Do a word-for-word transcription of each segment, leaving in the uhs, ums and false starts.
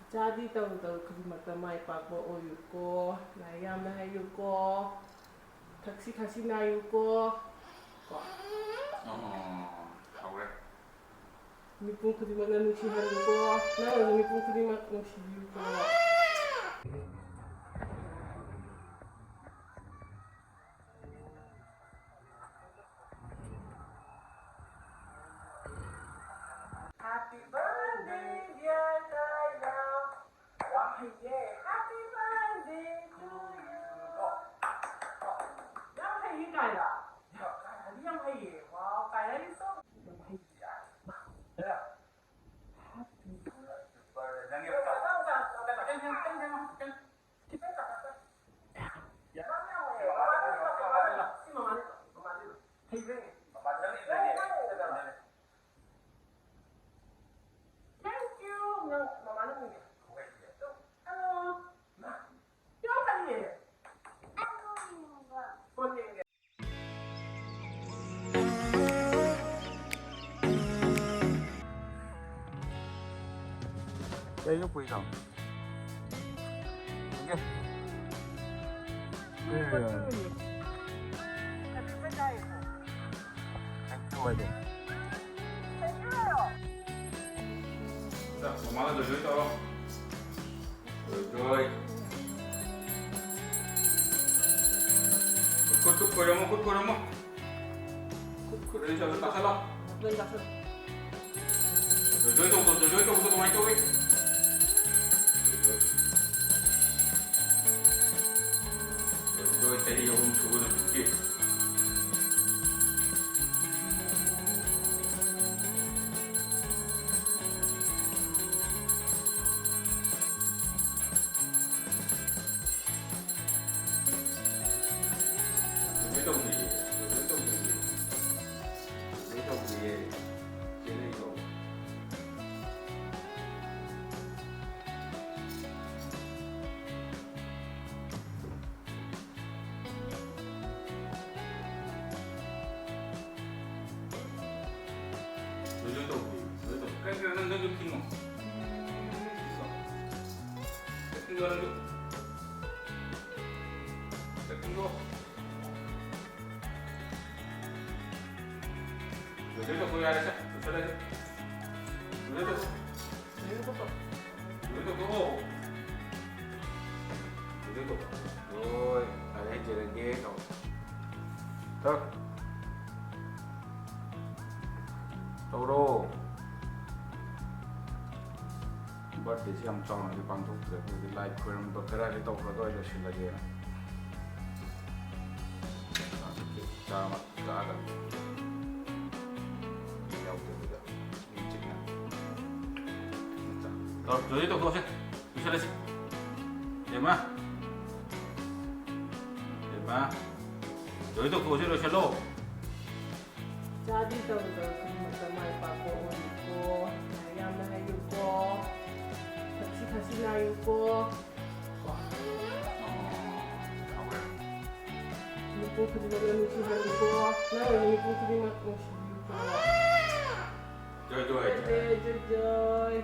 ꯏꯆꯥꯗꯤ ꯇꯧꯔꯨ ꯇꯧꯔꯨ ꯈꯨꯗꯤꯡꯃꯛꯇ ꯃꯥꯏ ꯄꯥꯛꯄ ꯑꯣꯏꯌꯨꯀꯣ꯫ ꯂꯥꯏ ꯌꯥꯝꯅ ꯍꯩꯌꯨꯀꯣ꯫ ꯊꯛꯁꯤ ꯈꯥꯁꯤ ꯅꯥꯏꯌꯨꯀꯣ꯫ ꯀꯣ꯫ ꯑꯣ, ꯍꯧꯔꯦ꯫ ꯃꯤꯄꯨꯝ ꯈꯨꯗꯤꯡꯃꯛꯅ ꯅꯨꯡꯁꯤꯍꯜꯂꯨꯀꯣ꯫ ꯅꯪꯅꯁꯨ ꯃꯤꯄꯨꯝ ꯈꯨꯗꯤꯡꯃꯛ ꯅꯨꯡꯁꯤꯕꯤꯌꯨꯀꯣ꯫ Happy birthday, dear Kayla. ꯌꯥꯝ ꯍꯩꯌꯦ꯫ Happy birthday to you. ꯌꯥꯝ ꯍꯩꯌꯦ, ꯀꯥꯏꯂꯥ꯫ ꯀꯥꯏꯂꯥꯗꯤ ꯌꯥꯝ ꯍꯩꯌꯦ꯫ Wow, ꯀꯥꯏꯂꯥ, you so ꯌꯥꯝ ꯍꯩ꯫ Happy birthday. ꯅꯪꯒꯤ ꯈꯤꯇꯪ ꯆꯥ-, ꯈꯤꯇꯪ, ꯈꯤꯇꯪ, ꯈꯤꯇꯪ, ꯈꯤꯇꯪ꯫ ꯁꯤ ꯃꯃꯥꯅꯤ, ꯃꯃꯥꯅꯤ꯫ ꯍꯩꯕ꯭ꯔꯥ ꯌꯦꯡꯒꯦ꯫ ꯃꯃꯥꯅꯤ, ꯅꯪ ꯏꯟꯗ꯭ꯔꯗꯤ꯫ Thank you. ꯅꯪ ꯃꯃꯥꯅ ꯎꯏꯌꯦ꯫ ꯍꯣꯏ, ꯏꯌꯦ꯫ Hello. ꯃꯥ꯫ ꯌꯥꯝ ꯍꯩꯌꯦ꯫ ꯐꯣꯟ ꯌꯦꯡꯒꯦ꯫ ꯀꯩꯅꯣ ꯄꯨꯏꯗꯣ? ꯌꯦꯡꯒꯦ꯫ ꯀꯩꯅꯣ ꯍꯥꯏꯗꯣ? ꯃꯃꯥꯒ ꯖꯣꯏ ꯖꯣꯏ ꯇꯧꯔꯣ꯫ ꯖꯣꯏ ꯖꯣꯏ꯫ ꯈꯨꯠ, ꯈꯨꯠ, ꯈꯨꯠ ꯈꯣꯏꯔꯝꯃꯣ, ꯈꯨꯠ ꯈꯣꯏꯔꯝꯃꯣ꯫ ꯈꯨꯠ, ꯈꯨꯠ, ꯖꯣꯏ ꯖꯣꯏ ꯇꯧꯔꯣ, ꯇꯥꯁꯜꯂꯣ꯫ ꯅꯪ ꯇꯥꯁꯜꯂꯣ꯫ ꯖꯣꯏ ꯖꯣꯏ ꯇꯧꯕꯗꯣ, ꯖꯣꯏ ꯖꯣꯏ ꯇꯧꯕꯗꯣ ꯀꯃꯥꯏꯅ ꯇꯧꯏ? ꯖꯣꯏ ꯖꯣꯏ꯫ ꯖꯣꯏ ꯖꯣꯏ ꯆꯍꯤ ꯑꯍꯨꯝ ꯁꯨꯕ ꯅꯨꯃꯤꯠꯀꯤ꯫ ꯂꯣꯏ ꯇꯧꯗ꯭ꯔꯤꯌꯦ, ꯂꯣꯏ ꯇꯧꯗ꯭ꯔꯤꯌꯦ, ꯂꯣꯏ ꯇꯧꯗ꯭ꯔꯤꯌꯦ꯫ ꯆꯦꯜꯂꯛꯏꯗꯣ꯫ ꯆꯠꯈꯤꯅꯨ꯫ ꯂꯣꯏꯗꯣꯏ ꯇꯧꯊꯣꯛ ꯌꯥꯔꯦꯁꯦ, ꯂꯣꯏꯁꯤꯜꯂꯁꯦ꯫ ꯂꯣꯏꯗꯣꯏ ꯇꯧꯊꯣꯛ-, ꯂꯣꯏꯗꯣꯏ ꯇꯧꯊꯣꯛꯑꯣ꯫ ꯂꯣꯏꯗꯣꯏ ꯇꯧꯊꯣꯛ-, ꯂꯣꯏ꯫ ꯌꯥꯔꯦ, ꯍꯩꯖꯔꯒꯦ ꯇꯧ꯫ ꯇꯧ꯫ ꯇꯧꯔꯣ꯫ ꯕꯥꯔꯗꯦꯁꯤ ꯌꯥꯝ ꯆꯥꯎꯅꯗꯤ ꯄꯥꯡꯊꯣꯛꯇ꯭ꯔꯦ꯫ ꯑꯩꯈꯣꯏꯗꯤ ꯂꯥꯏ ꯈꯣꯏꯔꯝꯕ ꯈꯔꯗꯤ ꯇꯧꯈ꯭ꯔꯒ ꯑꯩ ꯂꯣꯏꯁꯤꯜꯂꯒꯦꯅ꯫ ꯆꯥꯃ ꯀꯛꯑꯒ ꯌꯥꯎꯗꯕꯤꯗ ꯏꯪ ꯆꯤꯛꯅ꯫ ꯇꯧꯔꯣ, ꯖꯣꯏ ꯇꯧꯊꯣꯛꯑꯁꯦ꯫ ꯂꯣꯏꯁꯤꯜꯂꯁꯤ꯫ ꯕꯦꯝꯃ꯫ ꯕꯦꯝꯃ꯫ ꯖꯣꯏ ꯇꯧꯊꯣꯛꯑꯁꯤ, ꯂꯣꯏꯁꯤꯜꯂꯣ꯫ ꯆꯥꯗꯤ ꯇꯧꯗꯕ ꯈꯨꯗꯤꯡꯃꯛꯇ ꯃꯥꯏ ꯄꯥꯛꯄ ꯑꯣꯏꯌꯨꯀꯣ꯫ ꯂꯥꯏꯔꯤꯛ ꯌꯥꯝꯅ ꯍꯩꯌꯨꯀꯣ꯫ ꯊꯛꯁꯤ ꯈꯥꯁꯤ ꯅꯥꯏꯌꯨꯀꯣ꯫ ꯃꯤꯄꯨꯝ ꯈꯨꯗꯤꯡꯃꯛꯅ ꯅꯨꯡꯁꯤꯍꯜꯂꯨꯀꯣ꯫ ꯅꯪ ꯑꯣꯏꯅ ꯃꯤꯄꯨꯝ ꯈꯨꯗꯤꯡꯃꯛ ꯅꯨꯡꯁꯤꯕꯤꯌꯨꯀꯣ꯫ ꯖꯣꯏ, ꯖꯣꯏ, ꯖꯣꯏ꯫ ꯖꯣꯏ, ꯖꯣꯏ, ꯖꯣꯏ꯫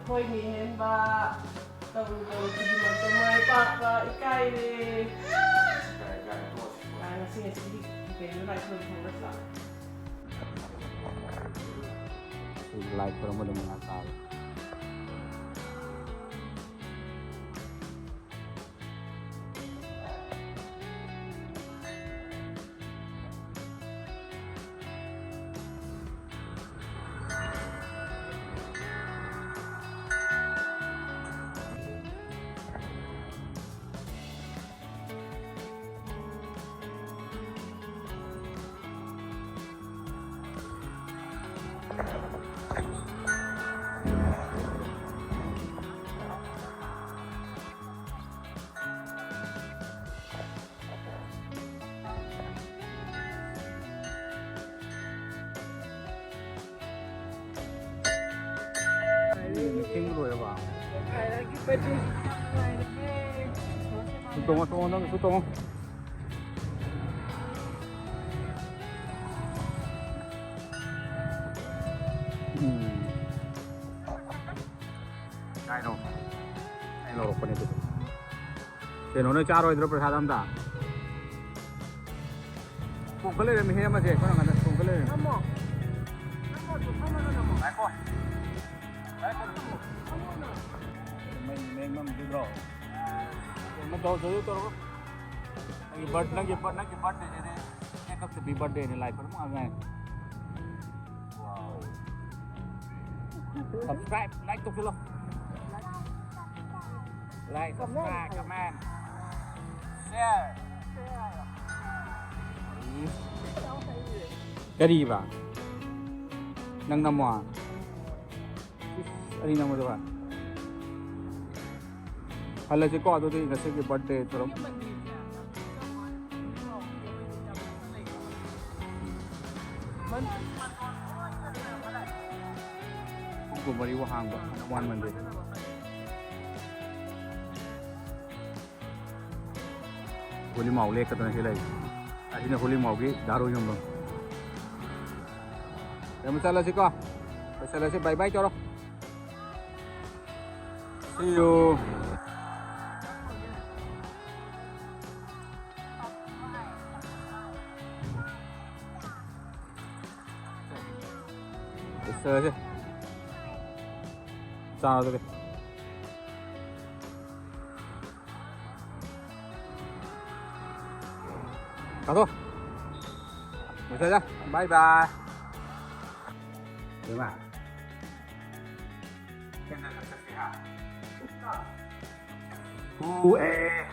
ꯊꯣꯏꯅ ꯍꯦꯟꯕ꯫ ꯇꯧꯔꯨ ꯇꯧꯔꯨ ꯈꯨꯗꯤꯡꯃꯛꯇ ꯃꯥꯏ ꯄꯥꯛꯄ ꯏꯀꯥꯏꯔꯦ꯫ ꯏꯀꯥꯏ, ꯏꯀꯥꯏ, ꯇꯣꯛꯑꯁꯤ, ꯇꯣꯛꯑꯁꯤ꯫ ꯑꯥ, ꯉꯁꯤ, ꯉꯁꯤꯗꯤ ꯀꯩꯅꯣ ꯂꯥꯏ ꯈꯨꯔꯨꯝ ꯊꯣꯛꯂꯛꯄ? ꯂꯥꯏ ꯈꯨꯔꯨꯝꯕ ꯑꯗꯨꯝ ꯃꯉꯥ ꯇꯥꯔꯦ꯫ ꯃꯤꯇꯤꯡ ꯂꯣꯏꯔꯕ? ꯁꯨꯝ ꯇꯣꯡꯉꯣ, ꯇꯣꯡꯉꯣ, ꯅꯪꯁꯨ ꯇꯣꯡꯉꯣ꯫ ꯎꯝ꯫ ꯀꯥꯏꯅꯣ? ꯂꯧꯔꯛꯄꯅꯦ ꯑꯗꯨꯗꯤ꯫ ꯀꯩꯅꯣ, ꯅꯣꯏ ꯆꯥꯔꯣꯏꯗ꯭ꯔꯣ ꯄ꯭ꯔꯁꯥꯗ ꯑꯝꯇ? ꯊꯣꯡꯒ ꯂꯩꯔꯝꯃꯤ ꯍꯦ ꯑꯃꯁꯦ, ꯀꯔꯝ ꯀꯥꯟꯗ ꯊꯣꯡꯒ ꯂꯩꯔꯝꯃꯤ? ꯉꯥꯏꯈꯣ꯫ ꯃꯩ, ꯃꯩ ꯃꯝꯗ꯭ꯔꯤꯕ꯭ꯔꯣ? ꯀꯩꯅꯣ ꯇꯧ, ꯇꯧ, ꯇꯧꯔꯣ꯫ ꯅꯪꯒꯤ ꯕꯔꯠ-, ꯅꯪꯒꯤ ꯕꯔꯠ-, ꯅꯪꯒꯤ ꯕꯔꯠꯗꯦꯅꯦ꯫ ꯀꯦꯛ ꯀꯛꯇꯕꯤ ꯕꯔꯠꯗꯦꯅꯦ, ꯂꯥꯏ ꯈꯨꯔꯨꯝ ꯉꯥꯛ ꯉꯥꯏ꯫ Wow. Subscribe, like ꯇꯧꯁꯤꯜꯂꯣ꯫ Like, subscribe, comment, share. ꯀꯔꯤꯕ? ꯅꯪ ꯅꯝꯃꯣ? ꯏꯁ, ꯑꯅꯤ ꯅꯝꯃꯗꯕ? ꯍꯜꯂꯁꯤꯀꯣ, ꯑꯗꯨꯗꯤ ꯉꯁꯤꯒꯤ ꯕꯔꯠꯗꯦ ꯊꯧꯔꯝ꯫ ꯄꯨꯡ ꯀꯨꯟꯃꯔꯤꯕꯨ ꯍꯥꯡꯕ ꯋꯥꯟ ꯃꯟꯗꯦ꯫ ꯍꯨꯂꯤꯃꯥꯎ ꯂꯦꯛꯀꯗꯅ ꯁꯤ ꯂꯩ꯫ ꯑꯁꯤꯅ ꯍꯨꯂꯤꯃꯥꯎꯒꯤ ꯗꯥꯔꯨ ꯌꯣꯟꯐꯝ꯫ ꯌꯥꯝ ꯆꯠꯂꯁꯤꯀꯣ꯫ ꯂꯣꯏꯁꯤꯜꯂꯁꯤ꯫ Bye bye ꯇꯧꯔꯣ꯫ See you. ꯂꯣꯏꯁꯤꯜꯂꯁꯤ꯫ ꯆꯥꯔꯣ ꯑꯗꯨꯗꯤ꯫ ꯀꯥꯊꯣꯛ꯫ ꯂꯣꯏꯁꯤꯜꯂꯦ꯫ Bye bye. ꯏꯃꯥ꯫ ꯎ ꯑꯦ꯫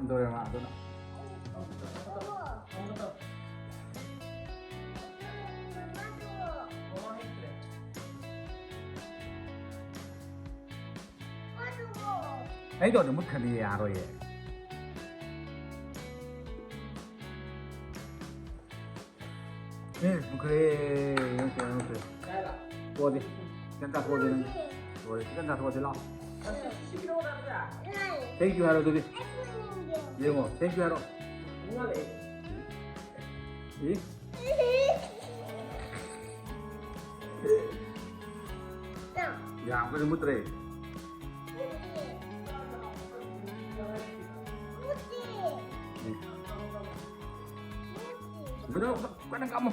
ꯇꯧꯔꯦ ꯃꯥ ꯑꯗꯨꯅ꯫ ꯑꯩ ꯇꯧꯔꯗꯤ ꯃꯨꯠꯈ꯭ꯔꯗꯤ ꯌꯥꯔꯣꯏꯌꯦ꯫ ꯑꯦ, ꯃꯨꯠꯈ꯭ꯔꯦ, ꯃꯨꯠꯈ꯭ꯔꯦ, ꯃꯨꯠꯈ꯭ꯔꯦ꯫ ꯇꯣꯛꯑꯁꯤ꯫ ꯆꯤꯛꯀꯟ ꯆꯥꯊꯣꯛꯑꯁꯤ ꯅꯪ꯫ ꯂꯣꯏꯔꯦ, ꯆꯤꯛꯀꯟ ꯆꯥꯊꯣꯛꯑꯁꯤ ꯂꯥꯛꯑꯣ꯫ Thank you ꯍꯥꯏꯔꯣ ꯑꯗꯨꯗꯤ꯫ ꯌꯦꯡꯉꯣ, thank you ꯍꯥꯏꯔꯣ꯫ ꯏ? ꯌꯥꯝ ꯀꯟꯅ ꯃꯨꯠꯇ꯭ꯔꯦ꯫ ꯃꯨꯠꯇ꯭ꯔꯦ꯫ ꯃꯨꯠꯇ꯭ꯔꯦ꯫ ꯃꯨꯠꯇ꯭ꯔꯦ꯫ ꯃꯨꯠꯇ꯭ꯔꯦ꯫ ꯃꯨꯠꯇ꯭ꯔꯦ꯫ ꯀꯟꯅ ꯀꯥꯝꯃꯣ꯫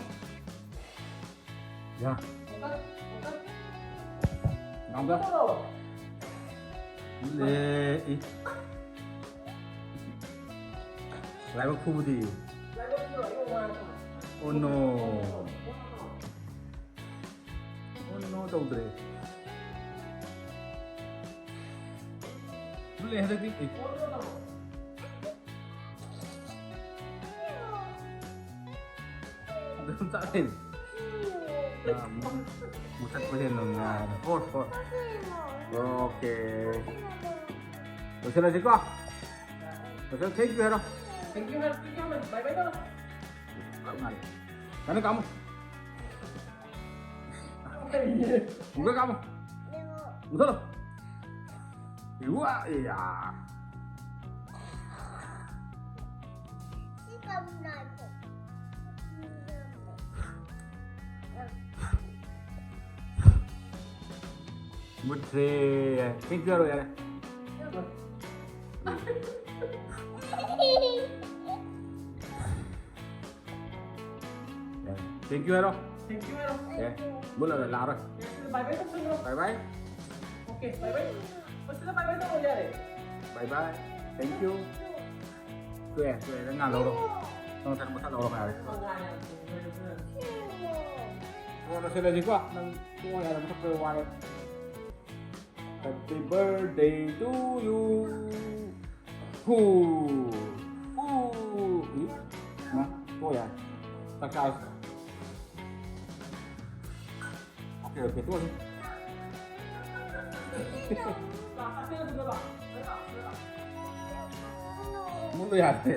ꯌꯥ꯫ ꯉꯥꯡꯕ꯫ ꯃꯨꯠꯂꯦ꯫ ꯏ꯫ ꯂꯥꯏꯕꯛ ꯐꯨꯕꯗꯤ꯫ Oh no. Oh no ꯇꯧꯗ꯭ꯔꯦ꯫ ꯂꯨꯜꯂꯦ ꯍꯟꯗꯛꯇꯤ꯫ ꯑꯦ꯫ ꯑꯗꯨꯝ ꯆꯥꯛ ꯂꯩ꯫ ꯑꯥ, ꯃꯨ-, ꯃꯨꯊꯠꯄ ꯍꯦꯟꯅ ꯅꯨꯡꯉꯥꯏꯔꯦ꯫ Four, four. ꯑꯣꯀꯦ꯫ ꯂꯣꯏꯁꯤꯜꯂꯁꯤꯀꯣ꯫ ꯂꯣꯏꯁꯤꯜꯂ-, thank you ꯍꯥꯏꯔꯣ꯫ Thank you ꯍꯥꯏꯔꯣ, thank you ꯍꯥꯏꯔꯣ꯫ Bye bye ꯇꯧꯔꯣ꯫ ꯀꯥꯝꯃꯣ꯫ ꯀꯟꯅ ꯀꯥꯝꯃꯣ꯫ ꯑꯃꯨꯛꯀ ꯀꯥꯝꯃꯣ꯫ ꯃꯨꯊꯠꯂꯣ꯫ ꯏꯋꯥ, ꯏꯌꯥ꯫ ꯃꯨꯠꯈ꯭ꯔꯦ꯫ Thank you ꯍꯥꯏꯔꯣ ꯌꯥꯔꯦ꯫ Thank you ꯍꯥꯏꯔꯣ꯫ Thank you ꯍꯥꯏꯔꯣ꯫ ꯑꯦ, ꯃꯨꯠꯂꯔꯣꯏ, ꯂꯥꯛꯑꯔꯣꯏ꯫ Bye bye ꯇꯧꯁꯜꯂꯣ꯫ Bye bye꯫ Okay, bye bye꯫ ꯃꯁꯤꯗ bye bye ꯇꯧꯔꯣ ꯌꯥꯔꯦ꯫ Bye bye꯫ Thank you꯫ ꯇꯣꯛꯑꯦ, ꯇꯣꯛꯑꯦ, ꯅꯪ ꯉꯥ ꯂꯧꯔꯣ꯫ ꯅꯪ ꯉꯁꯥꯏ ꯃꯊꯛ ꯂꯧꯔꯣ ꯍꯥꯏꯔꯦ꯫ ꯑꯣ, ꯂꯣꯏꯁꯤꯜꯂꯁꯤꯀꯣ꯫ ꯅꯪ ꯇꯣꯛꯑꯣ ꯍꯥꯏꯔꯦ, ꯃꯊꯛꯇ ꯋꯥꯔꯦ꯫ Happy birthday to you. ꯍꯨ꯫ ꯍꯨ꯫ ꯏ꯫ ꯃꯥ, ꯇꯣꯛ ꯌꯥꯔꯦ꯫ ꯆꯥꯛ ꯆꯥꯔꯁꯤ꯫ Okay, okay, ꯇꯣꯛꯑꯁꯤ꯫ ꯃꯨꯠꯂꯨ ꯌꯥꯗꯦ꯫